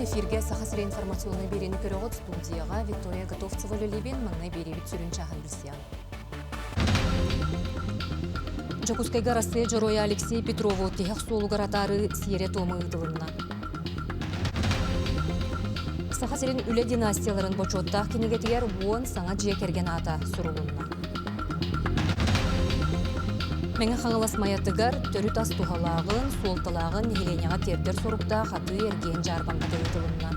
Эфиргэ Саха сирэ информационнай биэриини көрөҕүт. Студияҕа Виктория Готовцева үлэлиибин. Маҥнай биэриибит сүрүн чааһын билсиэҕиҥ. Дьокуускайга Арассыыйа Дьоруойа Алексей Петрову тиһэх суолугар атаарыы сиэрэ-туома ыытылынна. Саха сирин үлэ династияларын бочуоттаах кинигэтигэр 10 саҥа дьиэ кэргэн аата сурулунна. Мэҥэ Хаҥалас Майатыгар төрүт ас туһалааҕын, суолталааҕын нэһилиэнньэҕэ тиэрдэр соруктаах атыы-эргиэн дьаарбаҥката ыытылынна.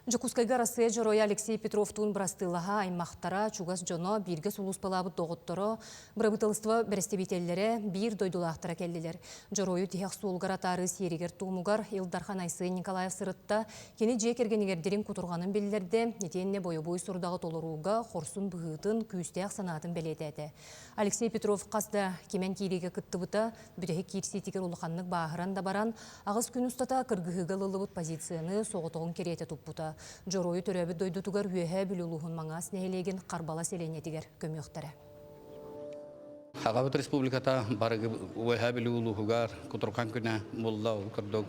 Дьокуускайга Арассыыйа Дьоруойа Алексей Петровтуун бырастыылаһа аймахтара, чугас дьоно, бииргэ сулууспалаабыт доҕотторо, бырабыыталыстыба бэрэстэбиитэллэрэ, биир дойдулаахтара кэллилэр. Дьоруойу тиһэх суолугар атаарыы сиэригэр-туомугар Ил Дархан Айсен Николаев сырытта, кини дьиэ кэргэнигэр дириҥ кутурҕанын биллэрдэ, итиэннэ бойобуой сорудаҕы толорууга хорсун быһыытын, күүстээх санаатын бэлиэтээтэ. Алексей Петров хас да кимэн киириигэ кыттыбыта, Бүтэһик киирсиитигэр улаханнык бааһыран да баран, аҕыс күн устата кыргыһыыга ылыллыбыт позицияны соҕотоҕун кэриэтэ туппута. Дьоруойу төрөөбүт дойдутугар Үөһээ Бүлүү улууһун Маҥаас нэһилиэгин Харбала сэлиэнньэтигэр көмүөхтэрэ. Сахабыт Республиката барыгы Үөһээ Бүлүү улууһугар кутурҕан күнэ буолла. Ол курдук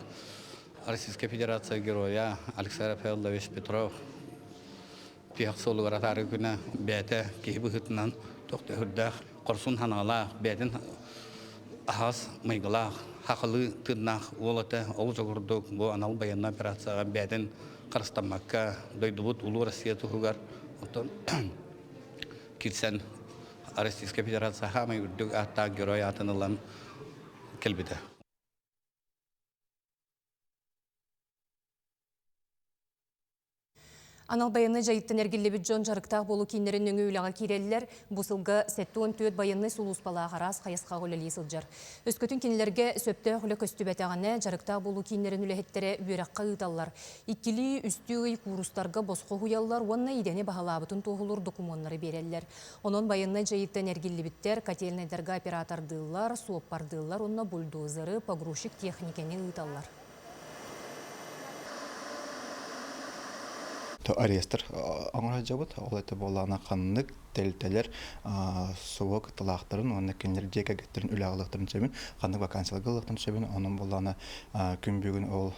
Российская Федерация Героя Алексей Рафаэлович Петров тиһэх суолугар атаарыы күнэ бэйэтэ киһи быһыытынан тохтөһүрдээх хорсун санаалаах, бэйэтин аһаҕас майгылаах, хахалыы тыыннаах уол этэ. Ол курдук бу анал байыаннай операцияҕа бэйэтин харыстаммакка дойдубут Улуу Россия туһугар оттон киирсэн Российская Федерация хаамай үрдүк ааттаах герой аатын ылан кэлбитэ. Анал байыаннай дьайыттан эргиллибит дьон дьарыктаах буолуу кииннэрин нөҥүө үлэҕэ киирэллэр. Бу сылга 74 байыаннай сулууспалаах араас хайысхаҕа үлэлии сылдьар. Өскөтүн кинилэргэ сөптөөх үлэ көстүбэтэҕинэ, дьарыктаах буолуу кииннэрин үлэһиттэрэ үөрэххэ ыыталлар. Иккилии, үстүү ый куурустарга босхо уһуйаллар уонна идэни баһылаабытын туоһулуур докумуоннары биэрэллэр. Онон байыаннай дьайыттан эргиллибиттэр котельнайдарга оператордыыллар, суоппардыыллар уонна бульдозеры, погрузчик техникэни ыыталлар. Арестар оҥоро сылдьабыт. Ол это буоллаҕына ханнык тэрилтэлэр СВО кытталаахтарын уонна кинилэр дьиэ кэргэттэрин үлэҕэ ылыахтарын сөбүн, ханнык вакансияларга ылыахтарын сөбүн, онон буоллаҕына күн бүгүн ол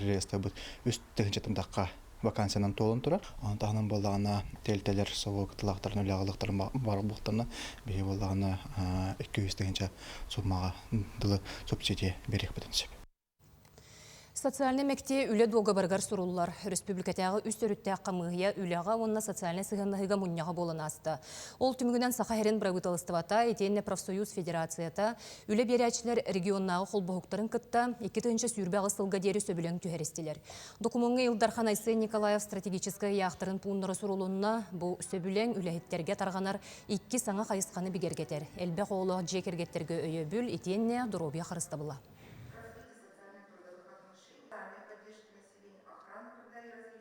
реестрбыт үс тыһыынчаттан тахха вакансиянан туолан турар. Ону таһынан буоллаҕына тэрилтэлэр СВО кытталаахтарын үлэҕэ ылыахтарын баар буолтарына биһи буоллаҕына 200 тыһыынча суммаҕа дылы субсидия биэриэхпитин сөп. Социальнай мэктиэ үлэ дуогабарыгар суруллар. Өрөспүүбүлүкэтээҕи үс өрүттээх хамыыһыйа үлэҕэ уонна социальнай сыһыаннаһыыга мунньаҕа буолан ааста. Ол түмүгүнэн Саха сирин бырабыыталыстыбата итиэннэ профсоюз федерацията үлэ биэрээччилэр регионнааҕы холбоһуктарын кытта 2028 сылга диэри сөбүлэҥ түһэристилэр. Докумуоҥҥа Ил Дархан Айсен Николаев стратегическай ыйаахтарын пууннара сурулунна. Бу сөбүлэҥ үлэһиттэргэ тарҕанар икки саҥа хайысханы бигэргэтэр. Элбэх оҕолоох дьиэ кэргэттэргэ өйөбүл итиэннэ доруобуйа харыстабыла.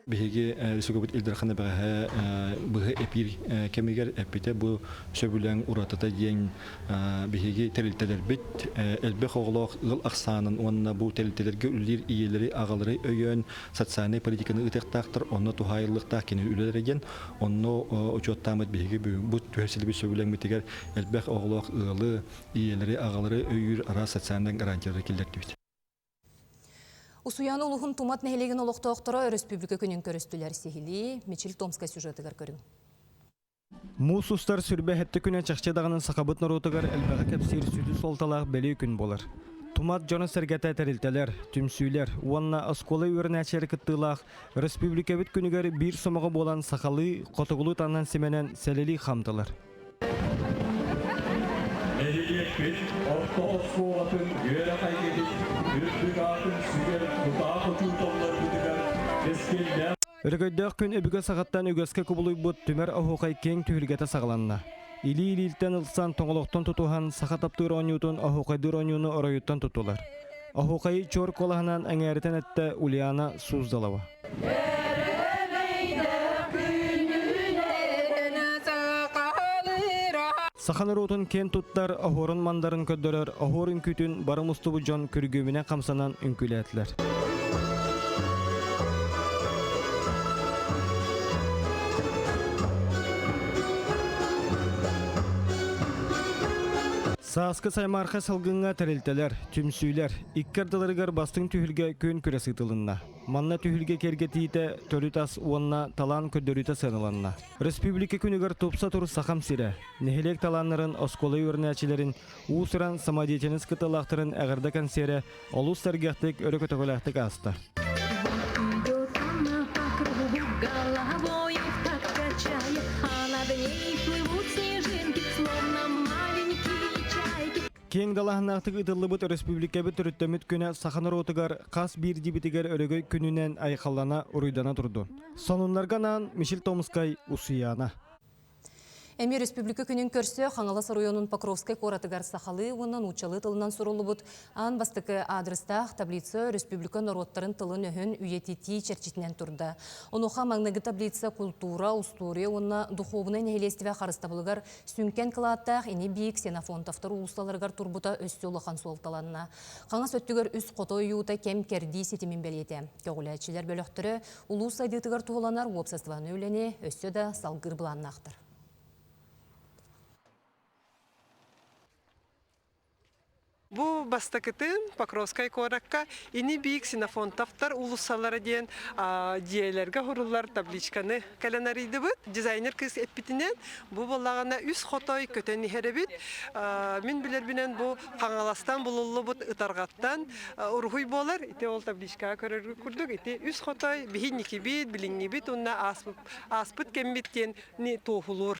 Биһиги республикабыт Ил Дархана бэҕэһээ быһа эпиир кэмигэр эппитэ бу сөбүлэҥ уратыта диэн биһиги тэрилтэлэрбит элбэх оҕолоох ыал ахсаанын уонна бу тэрилтэлэргэ үлэлиир ийэлэри аҕалары өйөөн социальнай политиканы ыытыахтаахтар онно туһаайыллыахтаах кини үлэлэрэ диэн онно учуоттааммыт биһиги бу түһэрсиллибит сөбүлэҥмитигэр элбэх оҕолоох ыалы ийэлэри, аҕалары өйүүр араас социальнай гарантиялары киллэрдибит. Усуйаан улуһун Тумат нэһилиэгин олохтоохторо өрөспүүбүлүкэ күнүн көрүстүлэр. Сиһилии Мичил Томскай сюжетыгар көрүҥ. Муус устар сүрбэ хэттэ күнэ чахчы даҕаны сахабыт норуотугар элбэҕи кэпсиир сүдү суолталаах бэлиэ күн буолар. Тумат дьоно-сэргэтэ тэрилтэлэр, түмсүүлэр уонна оскуола үөрэнээччилэрэ кыттыылаах өрөспүүбүлүкэбит күнүгэр биир сомоҕо буолан сахалыы, хотугулуу таҥнан симэнэн сэлэлии хаамтылар. Нэһилиэкпит орто оскуолатын үөрэх эйгэтин үрдүк аатын сүгэр тутаах учууталларбытыгар кэскиллээх Өрөгөйдөөх күн өбүгэ саҕаттан үгэскэ кубулуйбут түмэр оһуохай киэҥ түһүлгэтэ саҕаланна. Илии-илиилтэн ылсан, тоҥолохтон тутуһан, саха таптыыр оонньуутун оһуохайдыыр оонньууну оройуттан туттулар. Оһуохайы чуор куолаһынан эҥээритэн эттэ Ульяна Суздалова. Саха норуотун киэн туттар оһуорун мандарын көрдөрөр оһуор үҥкүүтүн бары мустубут дьон күргүөмүнэн хамсанан үҥкүүлээтилэр. Сааскы саймаархай салгыҥҥа тэрилтэлэр, түмсүүлэр икки ардыларыгар бастыҥ түһүлгэ күөн күрэс ыытылынна. Манна түһүлгэ киэргэтиитэ, төрүт ас уонна талаан көрдөрүүтэ сыаналанна. Республика күнүгэр тупса тур Сахам сирэ, нэһилиэк талааннарын, оскуола үөрэнээччилэрин, уус-уран самодеятельность кыттыылаахтарын эҕэрдэ кэнсиэрэ олус сэргэхтик, өрө көтөҕүлээхтик ааста. Киэҥ далааһыннаахтык ыытыллыбыт өрөспүүбүлүкэбит төрүттэммит күнэ саха норуотугар хас биирдиибитигэр өрөгөй күнүнэн айхаллана, уруйдана турдун. Сонуннарга анаан Мишель Томскай, Усуйаана. Эмиэ Республика күнүн көрсө Хаҥалас оройуонун Покровскай куоратыгар сахалыы уонна нууччалыы тылынан суруллубут аан бастакы аадырыстаах таблица республика норуоттарын тылын-өһүн үйэтитии чэрчитинэн турда. Онуоха маҥнайгы таблица култуура, устуоруйа уонна духуобунай нэһилиэстибэ харыстабылыгар сүҥкэн кылааттаах ини-бии Ксенофонтовтар уулуссаларыгар турбута өссө улахан суолталанна. Хаҥас өттүгэр үс хото ойуута кэм-кэрдии ситимин бэлиэтэ. Көҕүлээччилэр бөлөхтөрө Улуус сайдыытыгар туһуланар уопсастыбаннай үлэни өссө да салгыыр былааннаахтар. Бу бастакытын Покровскай куоракка ини-бии Ксенофонтовтар уулуссалара диэн дьиэлэргэ уһуруллар табличканы кэлэн арыйдыбыт. Дизайнер кыыс эппитинэн, бу буоллаҕына үс хотой көтөн иһэр эбит. Мин билэрбинэн бу Хаҥаластан булуллубут ытарҕаттан уруһуй буолар. Ити ол табличкаҕа көрөр курдук ити үс хотой биһинникибит, билиҥҥибит уонна ааспыт кэммит диэн туоһулуур.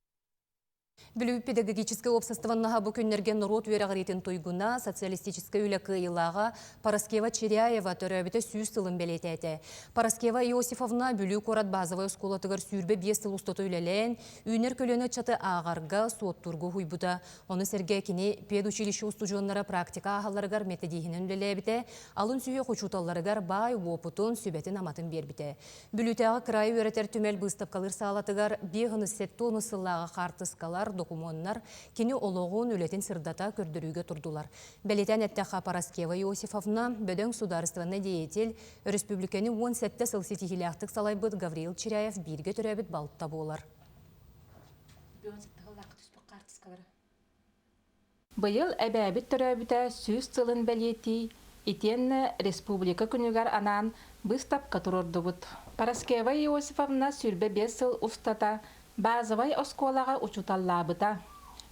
Бүлүү педагогическай уопсастыбаннаһа бу күннэргэ норуот үөрэҕириитин туйгуна, социалистическай үлэ кыайыылааҕа Параскева Черяева төрөөбүтэ 100 сылын бэлиэтээтэ. Параскева Иосифовна Бүлүү куорат базовай оскуолатыгар 25 сыл устата үлэлээн, үүнэр көлүөнэ ыччаты ааҕарга, суоттуурга уһуйбута. Ону сэргэ кини педучилище устудьуоннара практика ааһалларыгар методиһинэн үлэлээбитэ, алын сүһүөх учууталларыгар баай уопутун, сүбэтин-аматын биэрбитэ. Бүлүүтээҕи кыраайы үөрэтэр түмэл быыстапкалыыр саалатыгар 570 сыллааҕы хаартыскалар, докумуоннар кини олоҕун, үлэтин сырдата көрдөрүүгэ турдулар. Бэлиэтээн эттэххэ, Параскева Иосифовна бөдөҥ судаарыстыбаннай деятель, өрөспүүбүлүкэни 17 сыл ситиһиилээхтик салайбыт Гавриил Чиряев бииргэ төрөөбүт балта буолар. Быйыл эбээбит төрөөбүтэ 100 сылын бэлиэтии, итиэннэ Республика күнүгэр анаан быыстапка туруордубут. Параскева Иосифовна 25 сыл устата базовай оскуолаҕа учууталлаабыта,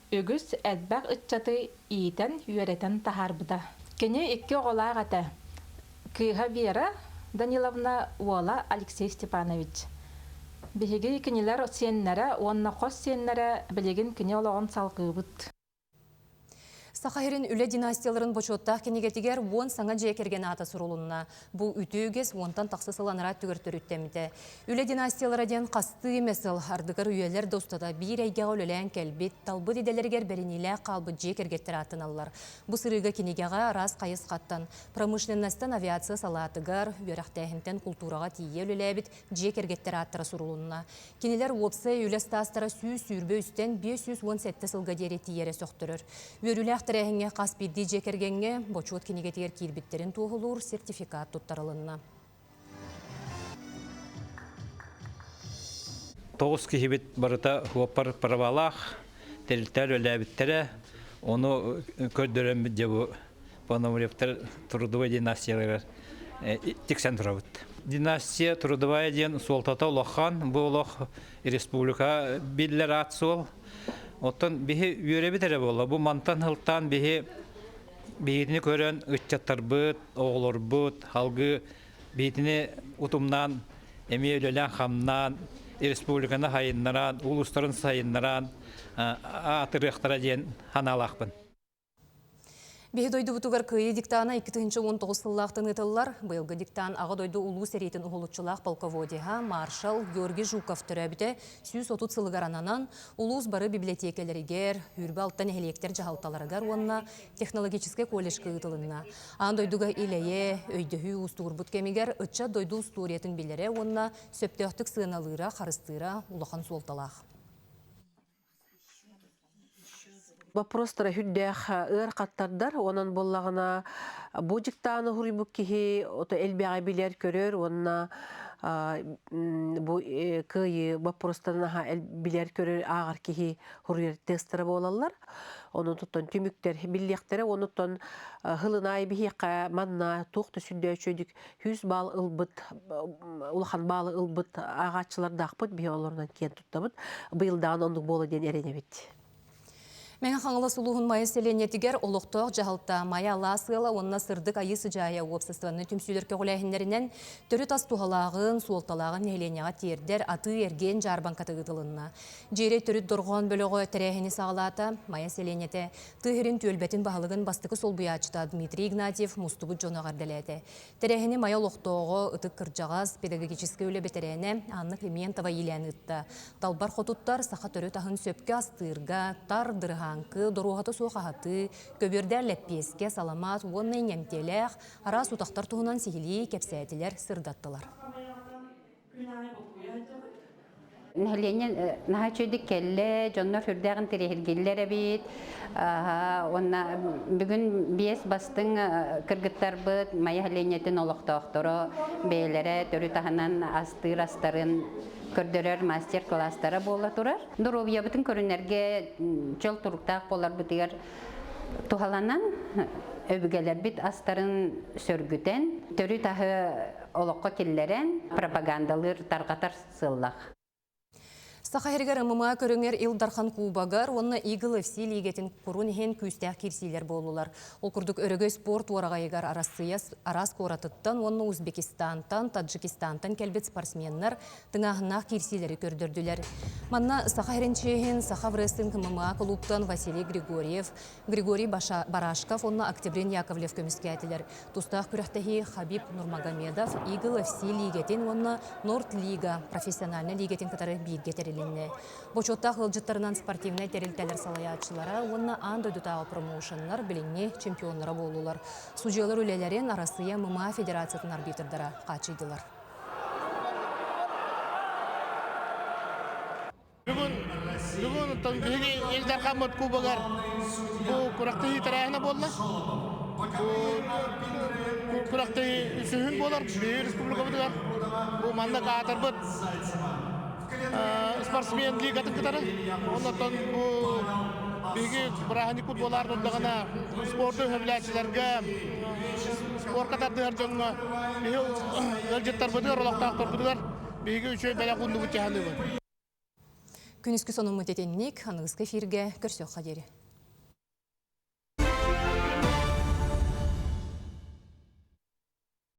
үгүс элбэх ыччаты иитэн-үөрэтэн таһаарбыта. Кини икки оҕолоох этэ. Кыыһа Вера Даниловна уола Алексей Степанович. Биһиги кинилэр сиэннэрэ уонна хос сиэннэрэ билигин кини олоҕун салгыыбыт. Саха сирин үлэ династияларын бочуоттаах кинигэтигэр уон саҥа дьиэ кэргэн аата сурулунна. Бу үтүө үгэс уонтан тахса сыл анараа өттүгэр төрүттэммитэ. Үлэ династиялара диэн хастыы эмэ сыл, ардыгар үйэлэр да устата биир эйгэҕэ үлэлээн кэлбит, талбыт идэлэригэр бэриниилээх хаалбыт дьиэ кэргэттэр ааттаналлар. Бу сырыыга кинигэҕэ араас хайысхаттан, промышленностан авиация салаатыгар, үөрэхтээһинтэн култуураҕа тиийэ үлэлээбит дьиэ кэргэттэр ааттара сурулунна. Кинилэр уопсай үлэ ыстаастара 123-тэн 517 сылга диэри тиийэрэ сөхтөрөр. Үөрүүлээх тэрээһиҥҥэ хас биирдии дьиэ кэргэҥҥэ бочуот кинигэтигэр киирбиттэрин туоһулуур сертификат туттарылынна. Тоҕус киһибит барыта уоппар правалаах, тэрилтэ үлэлээбиттэрэ. Ону көрдөрөммүт дьэ бу Пономаревтар трудовой династияларыгар тиксэн турабыт. Династия трудовая диэн суолтата улахан, бу олох республика биллэр аат суол. Оттон биһи үөрэбит эрэ буолла. Бу мантан сылтаан биһи биһитини көрөн ыччаттарбыт, оҕолорбут алгыы биһитини утумнаан эмиэ үлэлээн-хамнаан республиканы сайыннаран, улуустарын сайыннаран аатырыахтара диэн санаалаахпын. Биһи дойдубутугар Кыайыы диктана 2019 сыллаахтан ыытыллар. Быйылгы диктант Аҕа дойду Улуу сэриитин уһулуччулаах полководеһа, маршал Георгий Жуков төрөөбүтэ 130 сылыгар ананан, улуус бары библиотекэлэригэр, 26 нэһилиэктэр дьаһалталарыгар уонна технологическай колледжка ыытылынна. Аан дойдуга ил-эйэ, өйдөһүү уустугурбут кэмигэр ыччат дойду устуоруйатын билэрэ уонна сөптөөхтүк сыаналыыра, харыстыыра улахан суолталаах. Вопростара үрдээх ыар хаттардар, онон буоллаҕына бу дьыктааны уһуруйбут киһи ото элбэҕи билэр, көрөр уонна Бу кыайыы боппуруостарын аха билэр көрөр ааҕар киһи хуруйар тестара буолаллар. Онон туттан түмүктэр биллиэхтэрэ, онуттан хылынаай биһиэхэ манна туох да сүрдөөчөйдүк 100 баал ылбыт улахан баалы ылбыт ааҕааччылардаахпыт биһи олорунан киэн туттабыт. Быйылдаан оннук буола диэн эрэнэбит. Мэҥэ Хаҥалас улууһун Майа сэлиэнньэтигэр олохтоох дьаһалта Майа алаас ыала уонна Сырдык Айыы сыдьаайа уопсастыбаннай түмсүүлэр көҕүлээһиннэринэн төрүт ас туһалааҕын, суолталааҕын нэһилиэнньэҕэ тиэрдэр атыы-эргиэн дьаарбаҥката ыытылынна. Дьиэрэй төрүт дорҕоон бөлөҕө тэрээһини саҕалаата. Майа сэлиэнньэтэ тыа сирин түөлбэтин баһылыгын бастакы солбуйааччыта Дмитрий Игнатьев мустубут дьону эҕэрдэлээтэ. Тэрээһини Майа олохтооҕо, ытык кырдьаҕас, педагогическай үлэ бэтэрээнэ Анна Климентова иилээн ыытта. Талбар хотуттар саха төрүт аһын сөпкө астыырга, тар, дырыһааҥкы, доруоһата суох аһатыы, көбүөрдээх лэппиэскэ, саламаат уонна иҥэмтиэлээх араас утахтар туһунан сиһилии кэпсээтилэр, сырдаттылар. Нэһилиэнньэ наһаа үчүгэйдик кэллэ, дьоннор сүрдээх интэриэһиргииллэр эбит. Уонна бүгүн биэс бастыҥ кыргыттарбыт Майа нэһилиэнньэтин олохтоохторо бэйэлэрэ төрүт аһынан астыыр астарын көрдөрөр мастер-класстара буола турар. Доруобуйабытын көрүнэргэ чөл туруктаах буоларбытыгар туһаланан өбүгэлэрбит астарын сөргүтэн, төрүт аһы олоххо киллэрэн пропагандалыыр, тарҕатар сыаллаах. Саха сиригэр ММА көрүҥэр Ил Дархан Кубогар уонна Eagle FC лиигэтин курун иһин күүстээх киирсиилэр буоллулар. Ол курдук Өрөгөй спорт уораҕайыгар Арассыыйа араас куоратыттан уонна Узбекистантан, Таджикистантан кэлбит спортсменнар тыҥааһыннаах киирсиилэри көрдөрдүлэр. Манна Саха сирин чиэһин Саха врестлинг ММА кулууптан Василий Григорьев, Григорий Барашков уонна Октябрин Яковлев көмүскээтилэр. Тустаах күрэхтэһии Хабиб Нурмагомедов Eagle FC лиигэтин уонна Норд Лига профессиональнай лиигэтин кытары бииргэ тэрилиннэ. Бочуоттаах ыалдьыттарынан спортивнай тэрилтэлэр салайааччылара уонна аан дойдутааҕы промоушеннар билиҥҥи чемпионнара буоллулар. Судьуйалар үлэлэрин Арассыыйа ММА Федерациятын арбитрдара хааччыйдылар. Бүгүн бүгүн биһиги Ил Дархаммыт кубогар бу күрэхтэһии тэрээһинэ буолла. Бу күрэхтэһии үсүһүн буолар биһиги республикабытыгар. Бу манна аатырбыт спортсмен лигатын кытары. Оннотон бу биһиги бырааһынньыкпыт буолаар турдаҕына спорду сөбүлээччилэргэ, спорка тардыһар дьоҥҥо биһи ыалдьыттарбытыгар, олохтоохторбутугар биһиги үчүгэй бэлэх ууннубут дьаһаныыбыт. Күнүскү сонуммут итинник, аныгыскы эфиргэ көрсүөххэ диэри.